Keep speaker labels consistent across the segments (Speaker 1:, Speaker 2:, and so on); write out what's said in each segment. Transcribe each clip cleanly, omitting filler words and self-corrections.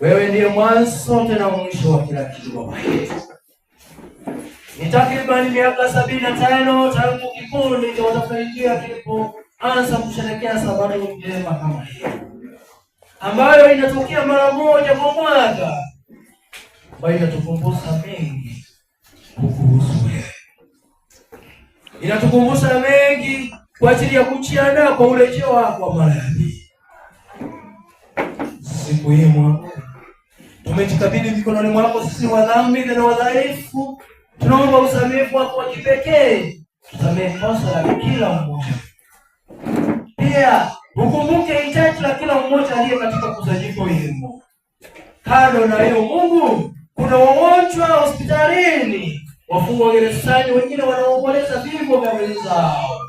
Speaker 1: Wewe ndiye mwanzo tena mwisho wa kila kitu, Baba yetu. Ni takribani miaka 75 tangu kikundi cha watafuta njia kilipoanza kusherehekea Sabato njema kama hii, ambayo inatokea mara moja kwa mwaka, ambayo inatukumbusha mengi kukuhusu wewe, inatukumbusha mengi kwa ajili ya kujiandaa kwa urejeo wako wa mara ya pili. Siku hii Mungu, tumejikabidhi mikononi mwako sisi wa dhambi na wadhaifu. Tunaomba usamehefu wako wa kipekee, tusamehe kosa la kila mmoja. Pia ukumbuke hitaji la kila mmoja aliye katika kusanyiko hili. Kando na hiyo, Mungu, kuna wagonjwa hospitalini, wafungwa gerezani, wengine wanaomboleza vifo vya wenzao.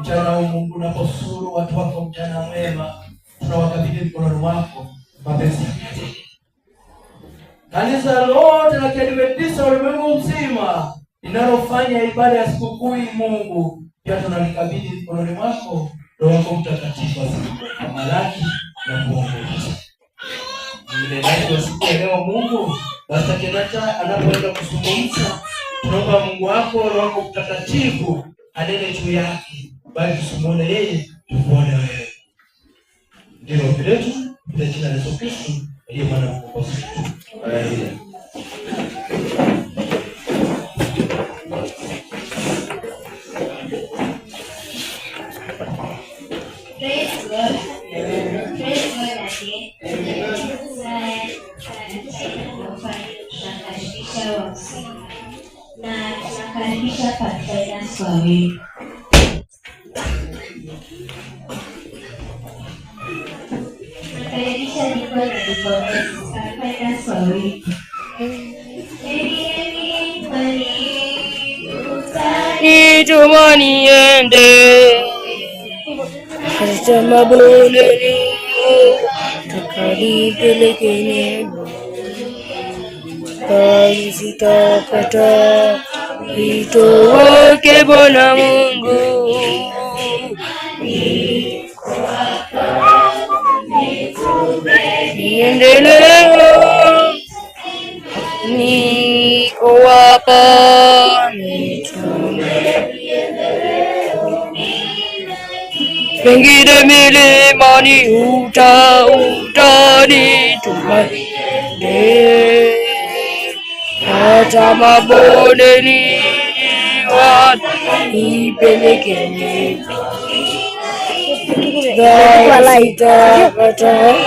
Speaker 1: Mchana huu Mungu, unaposuru watu wako mchana mwema, tunawakabidhi mikononi mwako mapenzi yako. Kanisa lote la Kiadventista ulimwengu mzima linalofanya ibada ya sikukuu hii, Mungu, pia tunalikabidhi mikononi mwako Roho wako Mtakatifu azidi na kuongoza. Mnenaji wa siku ya leo Mungu, Pastor Kenyatta anapoenda kuzungumza, tunaomba Mungu wako Roho wako Mtakatifu anene juu yake, bali tusimuone yeye, tukuone wewe. Ndilo ombi letu kwa jina la Yesu Kristo aliye Bwana na Mwokozi wetu. Amen.
Speaker 2: Praise God. Praise God again. Tunakaribisha wahusika na tunakaribisha pathfinders wawili. Tunakaribisha Nicole na Nicodemus, pathfinders wawili. Heri heri mwalimu,
Speaker 3: Nituma niende katika mabondeni, takalipeleke neno, bali sitakataa wito wake Bwana Mungu. Niko niendelee, niko hapa nitume, pengine milimani utanituma niende, hata mabondeni nipeleke neno, sitakataa.